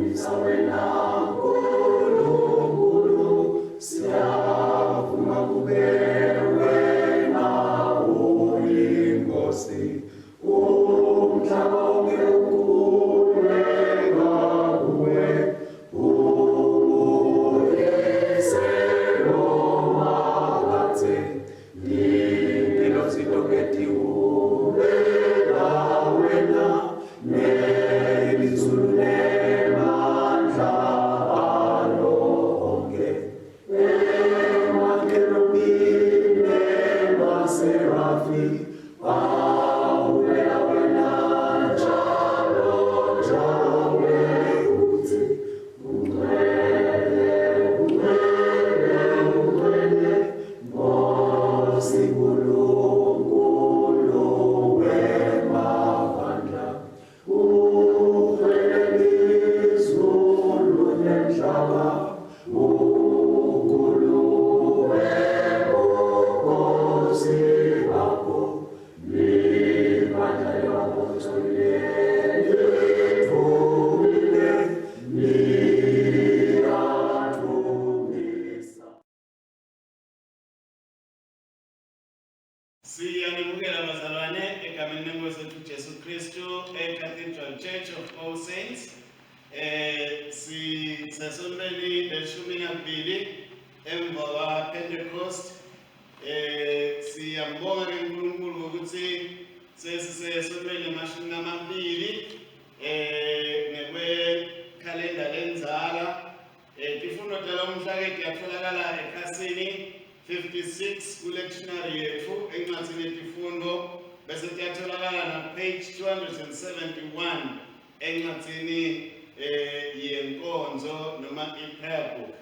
Sidvumisa wena Nkulunkulu, siyavuma kube wena uyiNkosi. Umhlaba wonke ukhuleka kuwe, ubuyise lomakadze. Ingelosi tonkhe tiwubeka wena, nelizulu nemandla alo onkhe. Emakerubi nemaserafi ahubela wena njalo njalo utsi, Ungcwele, ungcwele, ungcwele, Nkosi Nkulunkulu wemabandla, ugcwele lizulu nemhlaba, ukhulu bebukhosi bakho, libandla lebapostoli lelidvumile, liyadvumisa. Siyanimukela bazalwane egameni lenkosi yethu Jesu Kristu eCathedral Church of All Saints. Sisesontweni leshumi nakubili emva kwa Pentecost. Siyambonga ke uNkulunkulu ngokuthi sesisesontweni lemashumi lamabili ngekwe khalenda lendzala. Tifundo talomhla-ke tiyatfolakala ekhasini 56 ku-lectionary yetfu encwadzini yetifundo bese tiyatfolakala na-page 271 encwadzini yenkonzo noma i-prayer book.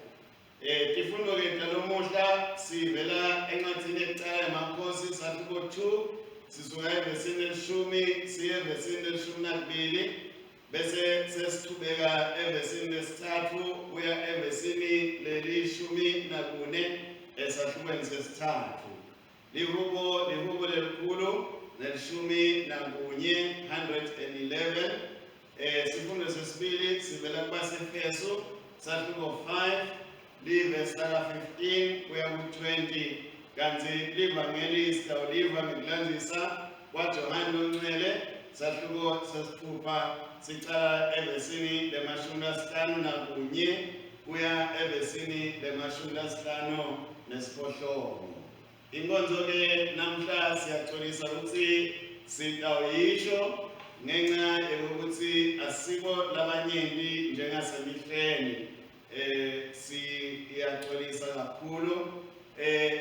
Tifundo-ke talomuhla sivela encwadzini yekucala yemakhosi sahluko 2 sisuka evesini lelishumi siye evesini lelishumi nakubili Bese sesichubeka evesini lesithathu kuya evesini lelishumi nakune esahlukweni sesithathu. Lihubo lihubo lelikhulu nelishumi nakunye 111. Sifundo sesibili sivela kubaseFesu sahluko 5 livesi laka 15 kuya ku-20 kanti livangeli sitawuliva ngekulandzisa kwaJohane loNgcwele sahluko sesitfupha sicala evesini lemashumi lasihlanu nakunye kuya evesini lemashumi lasihlanu nesiphohlongo. Inkonzo-ke namhla siyaxolisa ukuthi sitawuyisho ngenxa yokuthi asiko labanyenti njengasemihleni. Siyaxolisa kakhulu.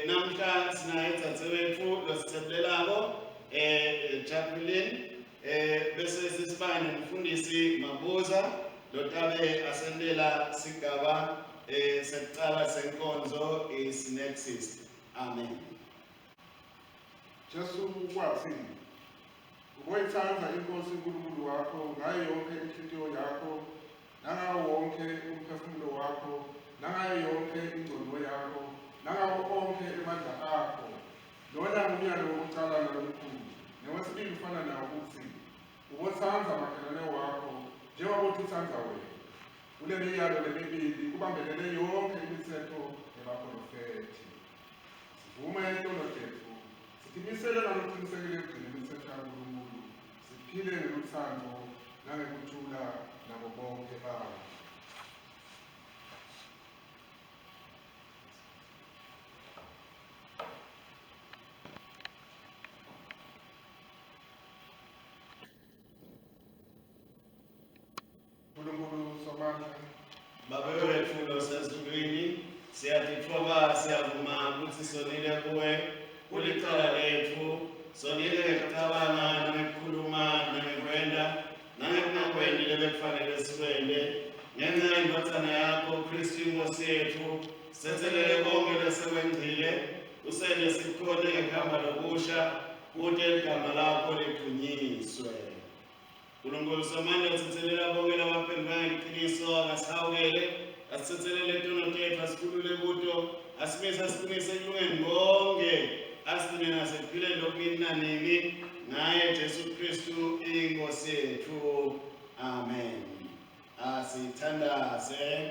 Namhla sinaye dzadzewetfu losithembelako Jacqueline bese sesibane nomfundisi Mabuza lotabe asentela sigaba sekucala senkonzo iSynexis. Amen. Jesu wathi, Uboyithanda iNkosi uNkulunkulu wakho ngayo yonke inhliziyo yakho nangawo wonke umphefumulo wakho nangayo yonke ingqondo yakho nangawo onke emandla akho. Lona ngumyalo wokuqala nalomkhulu. Nowesibili ufana nawo uthi, ubothanda makhelwane wakho njengoba utithanda wena. Kule miyalo lemibili kubambelele yonke imithetho yabaprofethi. Sivume etono tethu, sitimisele ngalokuqinisekile ekugcina imithetho yaNkulunkulu, siphile ngeluthando nangekuthula nabo bonke bantfu. Nkulunkulu Somandla, Babe wetfu losezulwini, siyatitfoba siyavuma kutsi sonile kuwe, kulicala letfu, sonile ngekucabanga nangekukhuluma nangekwenta nangekungakwenti lebekufanele sikwente. Ngenca yendvodzana yakho Khristu iNkhosi yetfu, setselele konkhe lesekwengcile, usente sikhone ngekuhamba lokusha, kute ligama lakho lidvunyiswe. Nkulunkulu Somandla utsetselela bonke labaphenduka ngeqiniso, akasihawukele, asitsetselele tono tetfu, asikhulule kuto, asimise asiqinise ekulungeni konke, asigcine nasekuphileni lokunini nanini, ngaye Jesu Kristu iNkosi yetfu. Amen. Asithanda Sithandaze.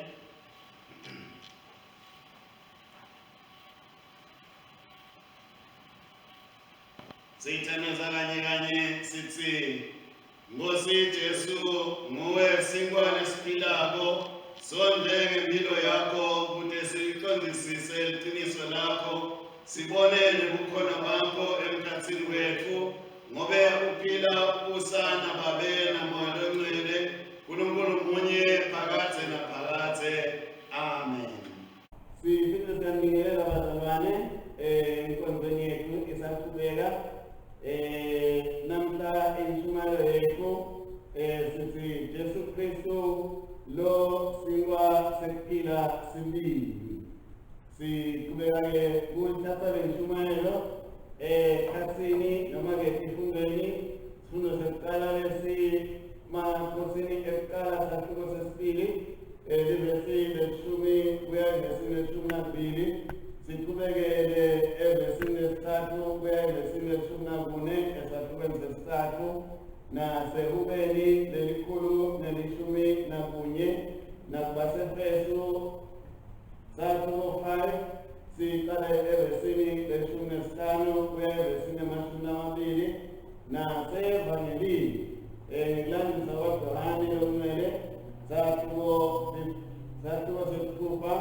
Sithandaza kanye kanye sithi Nkosi Jesu nguwe sinkwa lesiphilako sondle ngempilo yakho kute siqondisise iqiniso lakho sibone nebukhona bakho emkhathini wethu ngobe uphila ubusa nababe namoya longcwele uNkulunkulu munye phakadze naphakadze. Amen. Siphinde siyanibingelela bazalwane enkonzweni yethu isaqhubeka. Namhla intshumayelo yethu sithi Jesu Kristu lo sinkwa sekuphila sibili. Siqhubeka ke kuthatha le ntshumayelo khathini noma ke esifundweni, isifundo sekuqala lesi Makhosini ekuqala sahluko sesibili livesi leshumi kuya evesini 12, siqhubekele evesini lesithathu kuya evesini 14 esahlukweni sesithathu, nasehubeni 111, nakubasefesu sahluko 5 siqale evesini 15 kuya evesini 20, nasevangelini ngikulandisa kwaJohane longcwele sahluko sesithupha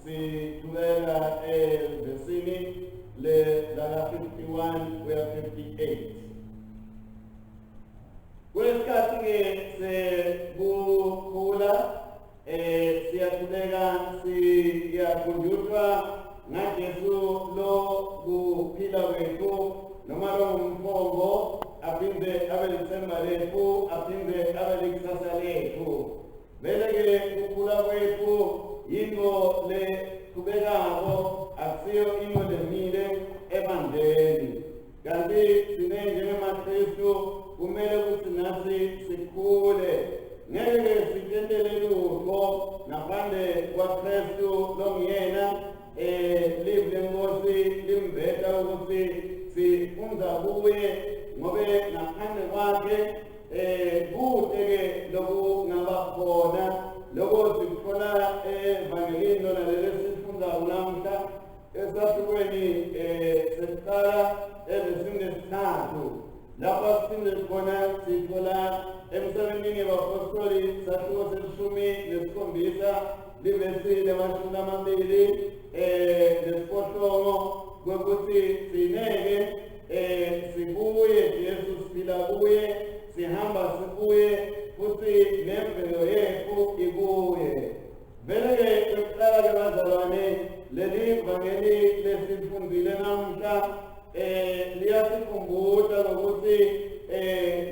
siqhubeka evesini le laka 51 kuya 58. Kulesikhathi-ke sekukhula siyaqhubeka siyakhunjutwa ngaJesu lo kuphila kwethu noma lo ngumthombo aphinde abe lithemba lethu aphinde abe likusasa lethu. Vele-ke kukhula kwethu yinto leqhubekako, akusiyo into lemile ebandleni. Kanti sine njengemaKristu kumele ukuthi nathi sikhule, ngeke sitentele lutho ngaphandle kwaKristu longuyena. Livi lenkosi limveta ukuthi sifundza kuye ngobe ngaphandle kwakhe kude-ke lokungaba khona. Loko sikuthola evangelini lona leli esifundako namhla esahlukweni sesiqala evesini lesithathu, lapho siphinde khona sithola emsebentini yabapostoli sahluko 17 livesi 28 kwekuthi sineke sikuye Jesu, siphila kuye, sihamba sikuye, futhi nemvelo yethu ikuye. Vele-ke ekuqala-ke bazalwane, leli vangeli lesifundile namhla liyasikhumbuta ngokuthi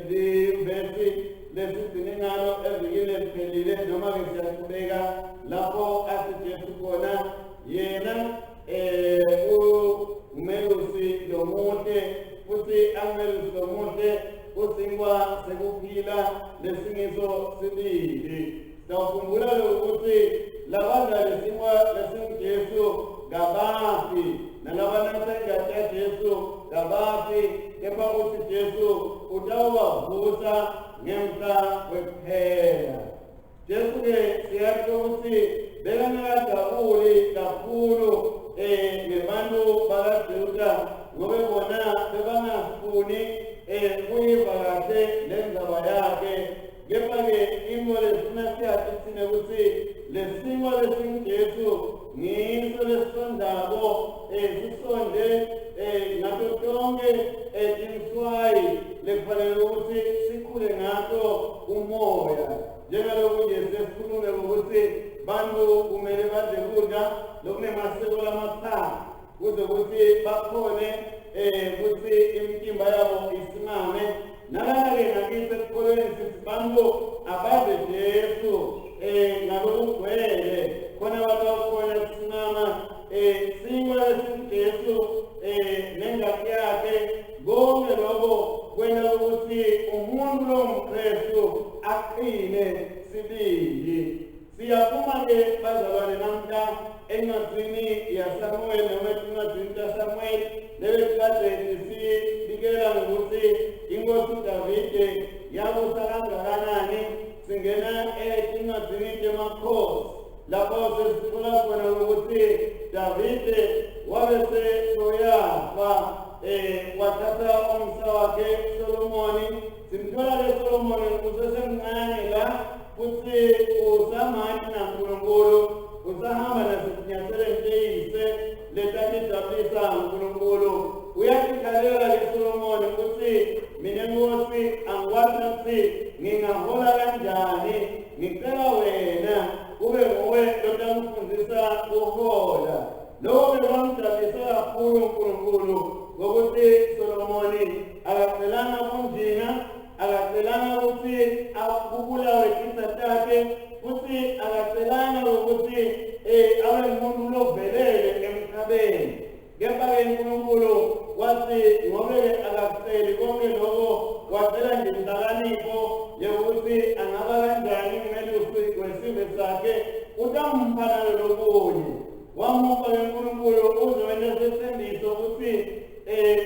livesi lesigcine ngalo evikini leliphelile, noma-ke siyaqhubeka lapho athi Jesu khona yena umelusi lomuhle, futhi angumelusi lomuhle usinkwa sekuphila lesingiso sibili. Siyakhumbula ukuthi labadla lesinkwa lesinguJesu kabafi, nalabanatha ingati yaJesu kabafi, kepha uthi Jesu utawubavusa ngemhla wekuphela. Jesu-ke siyasho ukuthi bekangakajabuli kakhulu ngebantu bakaJuda ngobe bona bebangafuni kuyiva kahle lendzaba yakhe. Kepha-ke into lesifuna siyathi thina ukuthi lesinkwa lesinguJesu ngiso lesisondako sisonde ngato tonke tinswayi lekufanele ukuthi sikhule ngato umoya. Njengaloku nje sesikhulume ngokuthi bantu kumele badle kudla lokunemasiko lamathathu kuze ukuthi bakhone ukuthi imitimba yabo isimame. Nalana-ke nakithi esikolweni sithi bantu abadle Jesu ngalokugcwele khona batawukhona kusimama sinkwa lesinguJesu nengati yakhe. Konke lokho kwenta ukuthi umuntu longumKristu aqine sibili. Siyaphuma-ke bazalwane namhla encwadzini yaSamuel noma encwadzini kaSamuel lebekade sibikela ngokuthi inkosi uDavide yabusa kangakanani. Singena etincwadzini temakhosi lapho sesitfola khona ukuthi Davide wabe seyoyafa wathatha umsa wakhe Solomoni. Simthola ke Solomoni usesemncane la futsi usamani naNkulunkulu, usahamba nasetinyatselweni teyise letatijabulisa uNkulunkulu. Uyatikhalela ke Solomoni kutsi mina Nkosi angikwati kutsi ngingahola kanjani, ngicela wena kube nguwe lotangifundzisa kuhola. Lokho-ke kwamjabulisa kakhulu uNkulunkulu ngokuthi Solomoni akacelanga kunjinga, akacelanga kutsi kubulawe titsa takhe, futsi akacelanga ukuthi abe ngumuntu lovelele emhlabeni. Kepha-ke uNkulunkulu wathi ngobe-ke akakuceli konke lokho, wacela nje inhlakanipho yokuthi angaba kanjani umelusi wesive sakhe, utampha nalo lokunye. Wamupha-ke uNkulunkulu uze wente setsembiso kutsi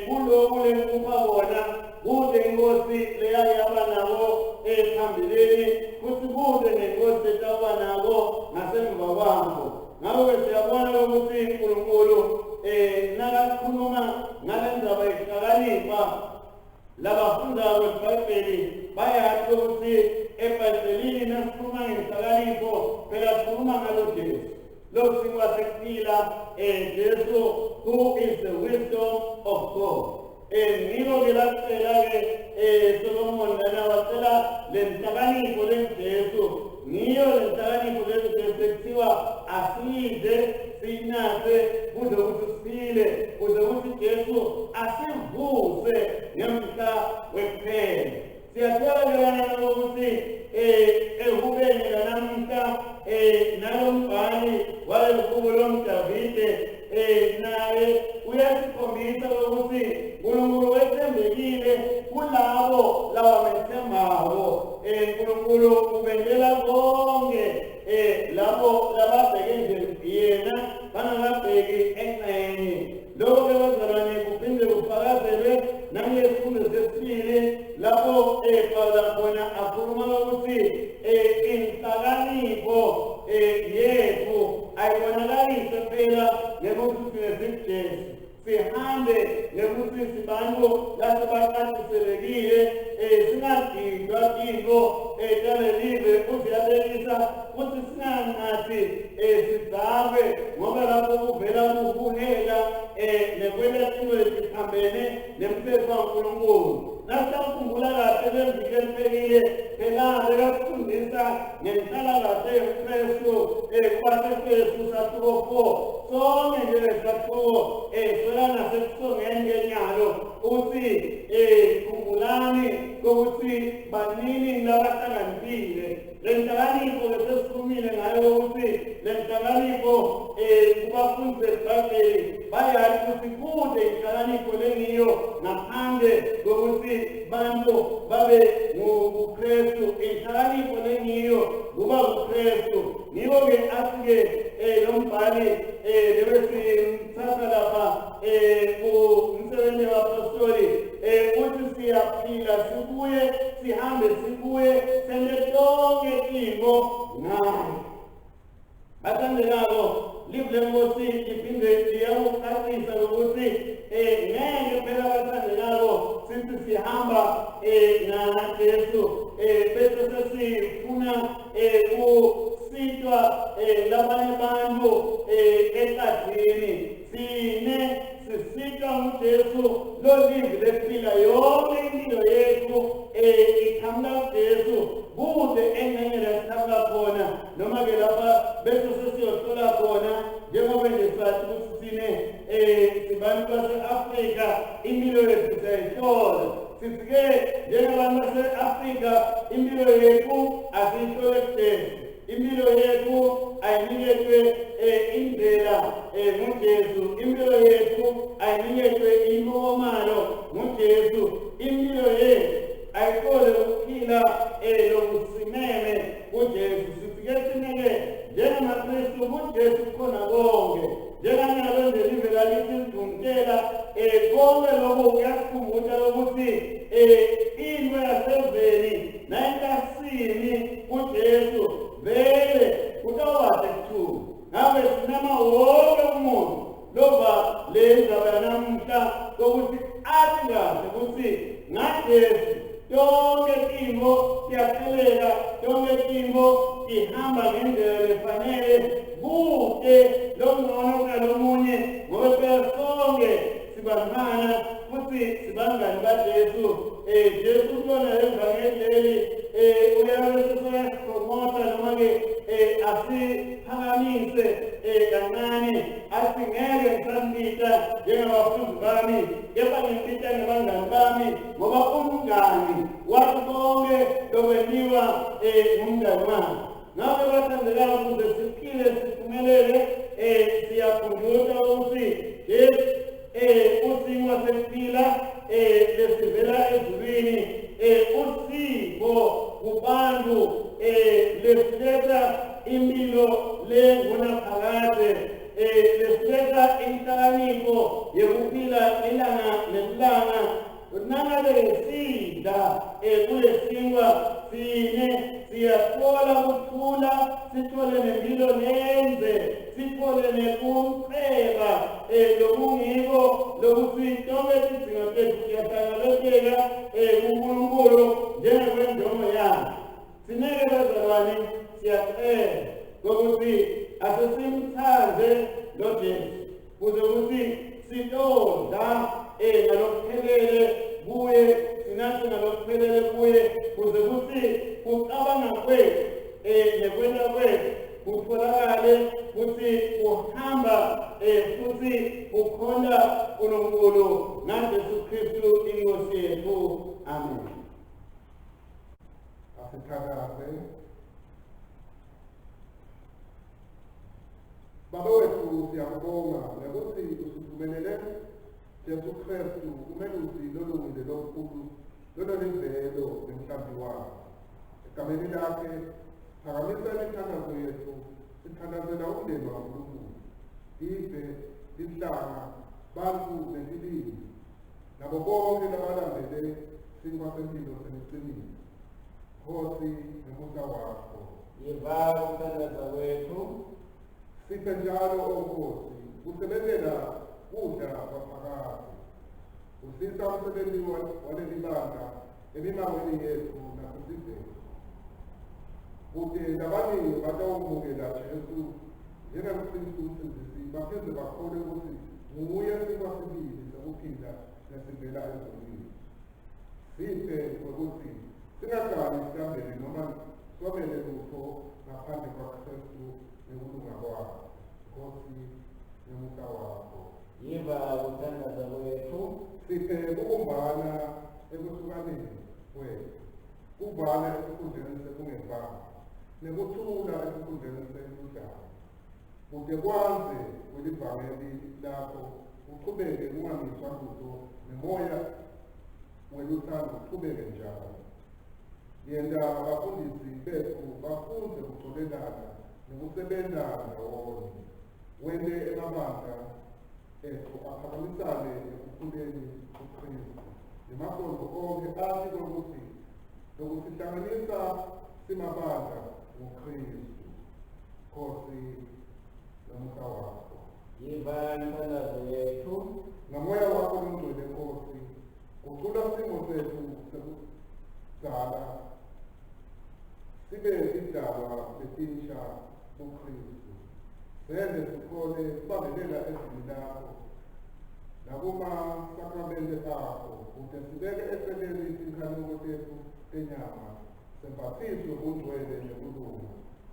kuloku lengikupha kona kude inkosi leyake yaba nabo phambilini, futsi kude nenkosi letawuba nabo ngasemva kwabo. Ngakho-ke siyabona ukuthi uNkulunkulu nakakhuluma ngale ndzaba yekuhlakanipha, labafundako libhayibheli bayati ukuthi ebhayibhelini nasikhuluma ngenhlakanipho phela sikhuluma ngalo Jesu losinkwa sekuphila, Jesu who is the wisdom of God. Ngiko-ke lacela-ke Solomon lana wacela le nhlakanipho lenguJesu. Ngiyo le nhlakanipho lenguJesu ekuthiwa asiyidle siyinatse kuze kutsi siphile, kuze kutsi Jesu asivuse ngemhla wekuphela. Siyathola-ke lana ukuthi ehubeni lanamuhla nalo mbhali waleli hubo lomDavide naye uyasikhombisa ukuthi uNkulunkulu wethembekile kulabo labamethembako. uNkulunkulu ubentela konke labo lababheke nje yena, bangakabheki engxenye. Lokho-ke bazalwane kuphinde kufakazelwe nangesifundo sesibili lapho Pawula khona akhuluma ukuthi inhlakanipho yethu ayibonakaliswe phela ngekuthi thina sikuJesu, sihambe ngekuthi sibantu lasebaqaliselekile, singadidwa tintfo talelive. Uziyabekisa kutsi singanqathi sidzakwe, ngoba lapho kuvela kuhehela nekwenta tintfo letiphambene nemtsetfo waNkulunkulu. Nasakhumbula kahle leviki eliphelile phela bekasifundisa ngenhlalakahle yeKristu kwaseFesu sahluko 4. Sonke nje lesahluko sola nasekusongeni kenyalo uthi khumbulani ukuthi banini labahlakaniphile. Le nhlakanipho lesesikhulumile ngayo ukuthi le nhlakanipho kubafundi bebhayibheli bayati ukuthi kude inhlakanipho lengiyo ngaphandle kokuthi bantu babe nguKristu. Inhlakanipho lengiyo kuba nguKristu. Ngiko-ke athi-ke lo mbhali lebesimthatha lapha kumsebenzi wapostoli uthi siyaphila sibuye sihambe sibuye sente tonke tintfo ngaye. Bathandelako, live lenkosi liphinde liyawucacisa lokuthi ngeke phela bathandelako sithi sihamba naJesu bese sesifuna kusitwa labanye bantu ehlathini. Sine sisitwa nguJesu lolive lekuphila yonke impilo yethu iqhamuka kuJesu, kude engxenye la siqhamuka khona noma-ke lapha bese sesiyohlola khona. Njengoba nje sathi ukuthi sine sibantu base-Afrika impilo yethu siyayihlola. Sithi-ke njengabantu base-Afrika impilo yethu asiyihlole kuJesu, impilo yethu ayiniketwe indlela nguJesu, impilo yethu ayiniketwe inkomalo nguJesu, impilo yethu ayiqole ukuphila lokusimeme kuJesu. Sithi-ke thina-ke njengamaKristu kuJesu kukhona konke. Njenganyalo nje live lalithi ligqumtela konke lokho kuyasikhumbuta ukuthi into yaseveni nayintasini kuJesu vele kutawubate kuthula. Ngabe simema wonke umuntu lova le ndzaba yanamuhla kokuthi athi kahle ukuthi ngaJesu tonke tintfo tiyapheleka, tonke tintfo tihamba ngendlela lefanele, kute longcono kunalomunye, ngoba phela sonke sibantfwana futhi sibangani baJesu. Jesu kulona levangeli leli uyabe sesiyasipromota noma-ke asiphakamise kancane, athi ngeke ngisanibita njengabafundi bami, kepha ngibita ngebangani bami, ngoba umngani wathi konke lokwentiwa ngumngani wakhe. Ngakho bathandekayo, ukuze siphile siphumelele, siyakhunjuzwa ukuthi Jesu usinkwa sekuphila lesivela ezulwini, usipho kubantu lesiletha impilo lengunaphakade, lesiletha inhlakanipho yekuphila ilanga nelanga. Nangabe sidla kulesinkwa sine, siyathola kuthula, sithole nempilo lenze, sithole nekuceba lokungiko lokuthi tonke tidzingo tethu tiyahlangabeteka kuNkulunkulu njengekwenjongo yakhe. Sineke bazalwane, siyacela kokuthi asesimthande lo Jesu kuze ukuthi sitodla ngalokuphelele kuye, sinathe ngalokuphelele kuye, kuze kuthi kucabanga kwethu nekwenta kwethu kutholakale kutsi kuhamba futhi kukhonta uNkulunkulu ngaJesu Kristu inkosi yethu. Amen. Asithandaze. Baba wethu, siyakubonga ngekuthi usithumelele Jesu Kristu, umelusi lolungile lomkhulu lonolivelo nemhlambi wakhe. Egameni lakhe phakamisa imithandazo yethu, sithandazela umndeni waNkulunkulu, tive, tinhlanga, bantfu netilimi, nabo bonke labalambele sinkwa sempilo seliciniso. Nkosi, ngemusa wakho Yiva kuthandaza kwethu. Siphe njalo, O Nkosi, kusebentela kudla kwaphakadze. Usisa umsebenzi waleli bandla emimangweni yethu nasesiveni, kute labaningi batawumukela Jesu njengaMkristu umsindzisi, baphindze bakholwe kutsi nguye sinkwa sibili sekuphila lesivela ezulwini. Siphe kwekutsi singahlali silambele noma somele lutfo ngaphandle kwaKristu nekulunga kwakhe. Nkosi, ngemusa wakho Yiva kuthandaza kwethu. Siphe kubumbana ekuhlukaneni kwethu, kuvana esikhundleni sekungevani, nekuthula esikhundleni seludlame, kute kwandze kwelivangeli lakho kuchubeke kungamiswa lutho, nemoya weluthando uchubeke njalo. Yenta abafundisi betfu bafundze kucolelana nekusebenta ndawonye, wente emabandla etfu aphakamisane ekukhuleni kuKristu, nemasontfo onkhe ati kwekutsi lokusihlanganisa simabandla nguKristu. Nkosi, nomusa wakho Yiva imithandazo yethu. Ngamoya wakho longcwele, Nkosi, gucula simo setfu sekudzala sibe tidalwa letinsha kuKristu, sente sikhone kubambelela ezwini lakho nakumasakramente akho, kute sibeke eceleni tinkhanuko tetfu tenyama, sembathiswe bungcwele nekulunga,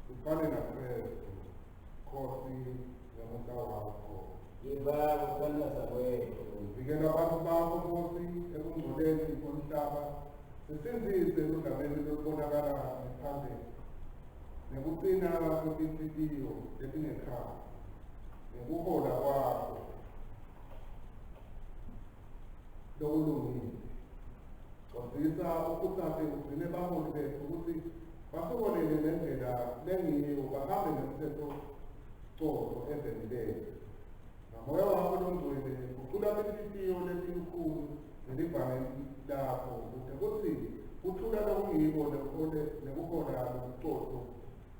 sifane naKristu. Nkosi, ngemusa wakho Yiva kuthandaza kwethu. Vikela abantu bakho, Nkosi, ekungcoleni komhlaba, sisindzise eludlameni lolubonakala ngephandle nekucina kwetinhlitiyo letingekhaya ngekuhola kwakho lokulungile. Condzisa, ukhutsate, ugcine baholi betfu kutsi basiholele ngendlela lengiyo, bahambe nemtsetfo cotfo eveni letfu. Ngamoya wakho longcwele gucula tinhlitiyo letilukhuni ngelivangeli lakho, kute kutsi Kuthula lokungiko nekuhola lokucotfo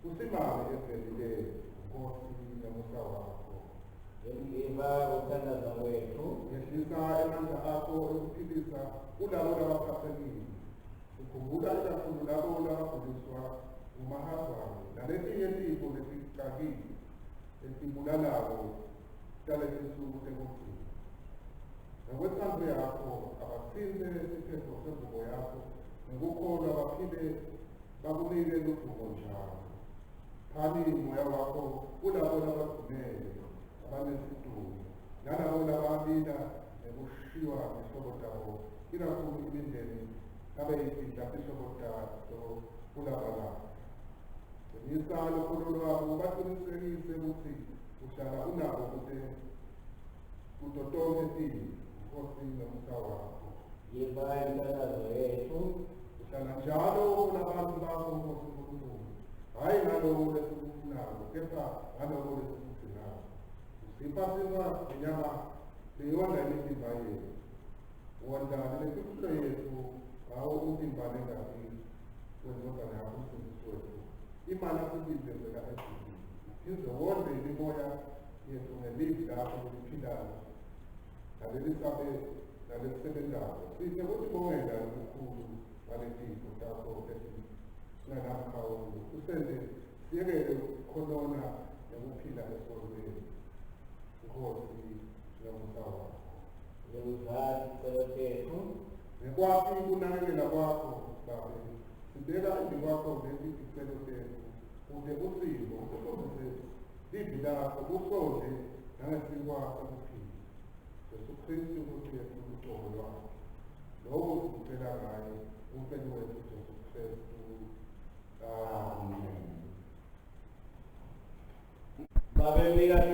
kusimame eveni letfu, Nkosi ngemusa wakho. Ngiva kuthandaza kwetfu. Yehlisa emandla akho ekuphilisa kulabo labaphatsekile. Ukhumbula ikakhulu labo labaguliswa ngumahazane naletinye tifo leticakile letibulalako taletinsuku tekugcina. Ngekwetsandvo yakho abatsintse siphetfo sengubo yakho ngekukholwa baphile bakunike ludumo njalo. Phani moya wakho kulabo labadvumele abanesidumo nalabo lababila nekushiywa tihlobo tabo ikakhulu imindeni labeyidla tihlobo tato kulabalapha. Qinisa lukholo lwabo baqinisekise kutsi uhlala unabo kute kuto tonkhe tintfo, Nkosi ngemusa wakho. Yiva imithandazo yetfu. Uhlala njalo kulabantu bakho Nkosi Nkulunkulu, hhayi ngaloko lesikufunako kepha ngaloko lesikudzingako. Usipha sinkhwa nenyama leyondla imitimba yetfu. Wondla nemiphefumulo yetfu ngawo umtimba nengati wendvodzana yakho uMsindzisi wetfu. Imana sibili levela ezulwini. Uphindze wondle imimoya yetfu ngelivi lakho leliphilako nalelisabe nalelisebentako. Siphe kutibongela lokukhulu ngaletipho takho letingenamkhawulo. Usente siyekele ukukhonona nekuphila esonweni. Nkosi ngemusa wakho. Ngiva ticelo tetfu. Ngekwati kunakekela kwakho Babe, sibeka embikwakho leti ticelo tetfu kute usive usifundzise livi lakho usondle nangesinkwa sekuphila. Jesu Kristu Nkosi yetfu lucobo lwakhe. Lokhu sikucela ngaye umfeli wetfu Jesu Kristu. Amen. Babe mnikati